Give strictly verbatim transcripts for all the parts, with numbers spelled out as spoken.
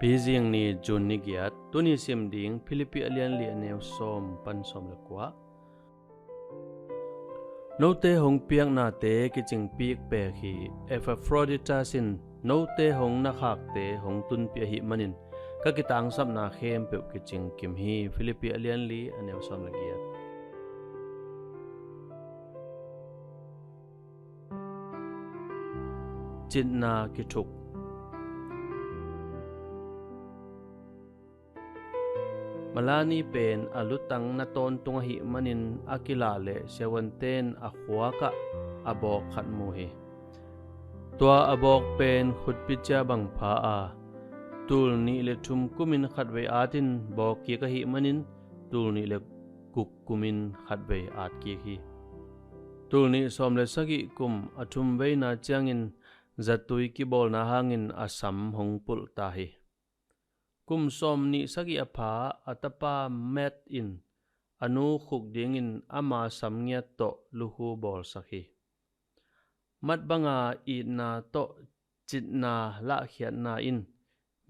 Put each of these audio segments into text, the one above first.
Pizing ni, June ni giat. Tuni sim ding Philippi a lian li, a neu sawm pan sawm le kua. Note hong piaknate kicing pikpek hi. Epaphroditus in note hong nakhakte hong tunpih ahih manin ka kitangsapna khempeuh kicing kim hi. Philippi a lian li, a neu sawm le giat. Citna kithuk. Malani pen a lutang na tawntung ahih manin a kilah leh siavuante'n a khuak ah a bawk khat mu hi. Tua a bawk pen khutpi cia bang pha a, tul nih le thum kumin khatvei at in bawk kik ahih manin tul nih le guk kumin khatvei at kik hi. Tul nih sawm le sagih kum a thum veina ciangin zatui kibawlna hangin a sam hong pulh ta hi. Kum sawm nih sagih a pha a tapa Matt in a nu khuk dingin ama sam ngiat tawh lukhu bawlsak hi. Mat banga itna tawh citna lahkhiatna in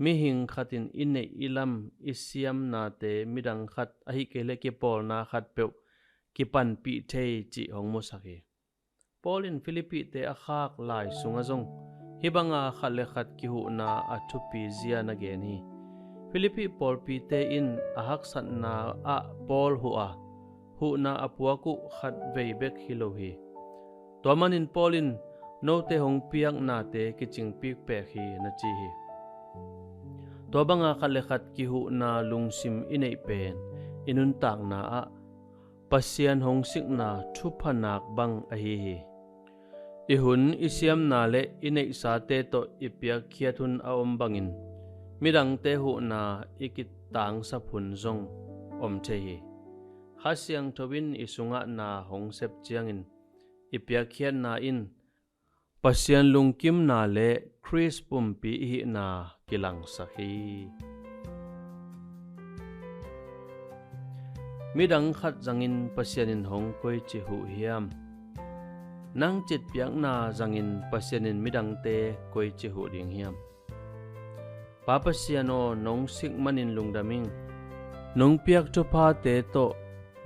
mihing khat in i neih i lam i siamnate midang khat ahih kei leh kipawlna khatpeuh kipanpih thei cih hong musak hi. Paul in Philippi-te a khak lai sungah zong hih banga khat le khat kihuhna a thupi zia na gen hi. Philippi pawlpite in a haksatna ah Paul huh a, huhna a puak uh khatvei bek hi lo hi. Tua manin Paul in, "Note hong piaknate kicing pikpek hi," na ci hi. Tua banga khat le khat kihuhna lungsim i neih pen i nuntakna ah Pasian hong sikna thupha nak bang ahi hi. I hun i siamna le i neihsate tawh i piakkhiat hun a om bangin midangte huhna i kitangsap hun zong om thei hi. Kha Siangtho in i sungah na hong sep ciangin i piakkhiatna in Pasian lungkimna le Khrist pumpi i hihna kilangsak hi. Midang khat zangin Pasian in hong koici huh hiam? Nang citpiakna zangin Pasian in midangte koici huh ding hiam? Pa Pasian aw, nong sik manin lungdam ing. Nong piak thuphate tawh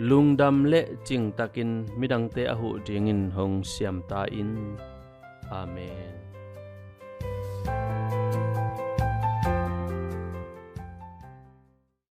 lungdam le cingtakin midangte a huh dingin hong siamta in. Amen.